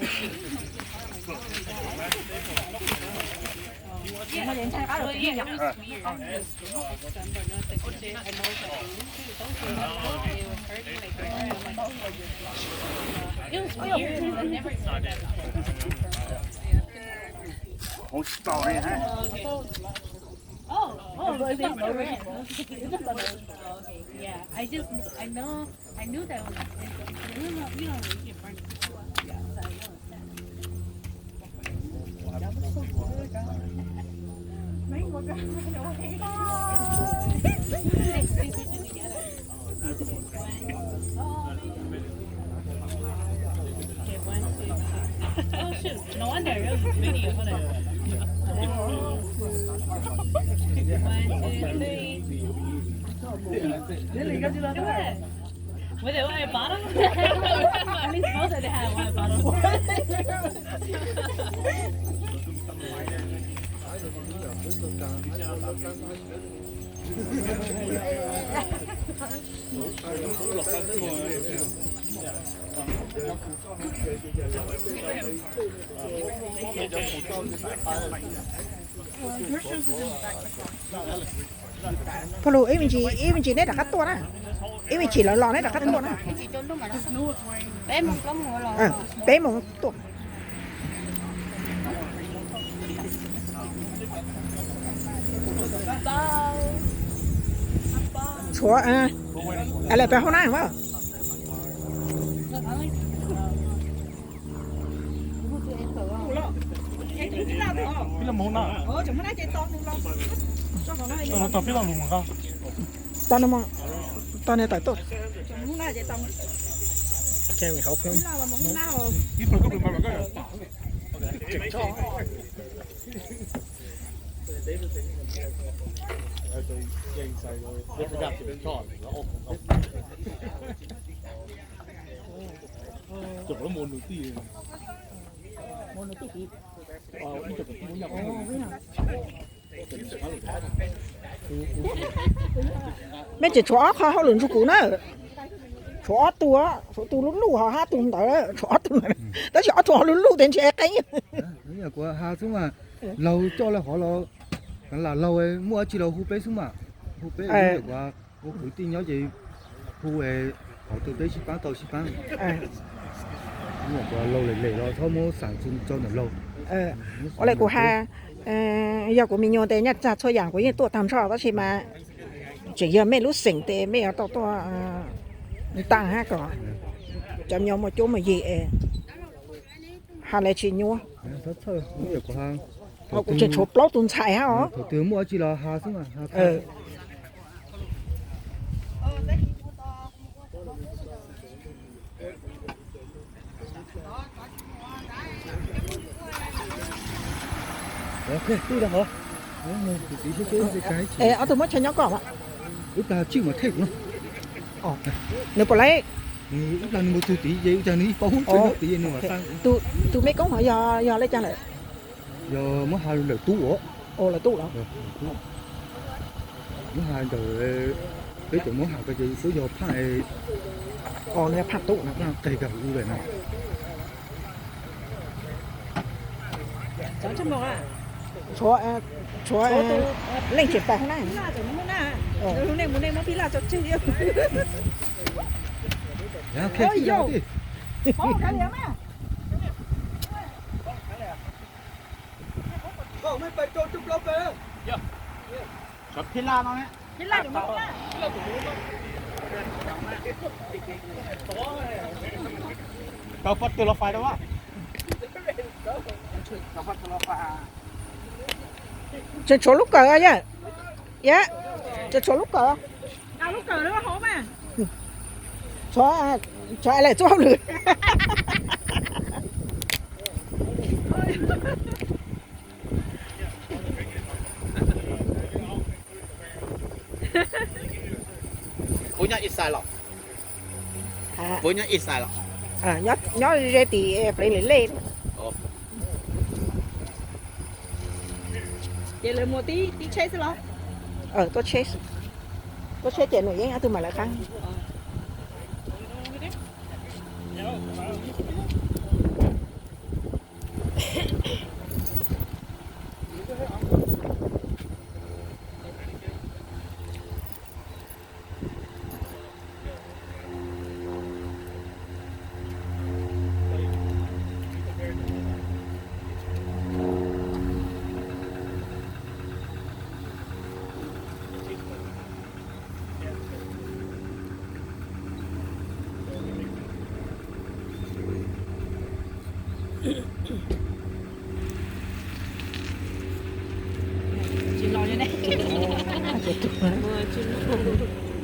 It was weird. I never experienced that. Không sao đấy hả? Oh, oh, it's not for rent. Oh, okay. Yeah, I just, I know, I knew that was, you know, you know, you can burn it. Yeah, so I know it's that. That was so good, guys. Make one. Take three pictures together. Okay, one, two, three. Oh, shoot. No wonder. It was a video. Hold on. One, two, three. Look at that. With a water bottle? At least both of them had a water bottle. Koj lug ib me ntsis, ib me ntsis neb rov qab tuaj na. Ib me ntsis lawv los neb rov qab tuaj na. Peb moos tuaj. Tshuav, lawv peb hauv na mas. Tau no, tau no tawm tuaj. Mej tseem tshuav ob qho hauj lwm nrug kuv na. Tshuav ob tug, tshuav tug luj luj ho hab tug ntawd, tshuav ob tug ntawd. Tab sis ob tug ho luj luj tes ntshe qeeb. Kuv has xwb mas, laug coj lawv hov los, lam laug muaj dab tsi los hu peb xwb mas, hu peb kuv ua kwv tij nyob ces hu hov rau peb sib paab tau sib paab. Laug lem lem los txhob muab xaam txug rau ntawm laug. Ua le kuv has, yog kuv me nyuam tes nyaj txag txhua yaam kuv yeej tuaj taag nrho tab sis mas tseem yog mej lub xeem tes mej yuav tau tuaj taag hab kom cov me nyuam muaj cuab muaj yig es has le tsis nyuaj. Kuv tseem tshuav plaub tug ntxhais hab os. Thaum twg muaj dab tsi los has xwb mas. Ob tug muab chaw nyob koj mas. Ib plag tsij mas thej kuv no. Nws puas laib? Ib plag nws mus txug tid ces ib plag nws paub ib tug nyob tid nws mam. Tus mej koob hov yog le caag lawm? Yog muab has lawm tub os. Lawm tub los? Muab has ntawm, peb cov muab has ko ces tub yog Phaaj, Phaaj tub, Phaaj qeg kag u lawm na. Tshuav leej tseem pais hov na. Tseem tshuav lub kawm, yog tseem tshuav lub kawm. Tshuav, tshuav lawm txuj hauj lwm. Puab nyob ib xais los? Puab nyob ib xais los? Nyob ze tim Plev Lem Lej. Ces lawv mus tib tsheb xwb los? Tuaj tsheb, tuaj tsheb ces Num Yeeb ob tug mam lawv qab.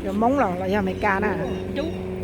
Yuav Hmoob los los yog Amelikas na? Cub.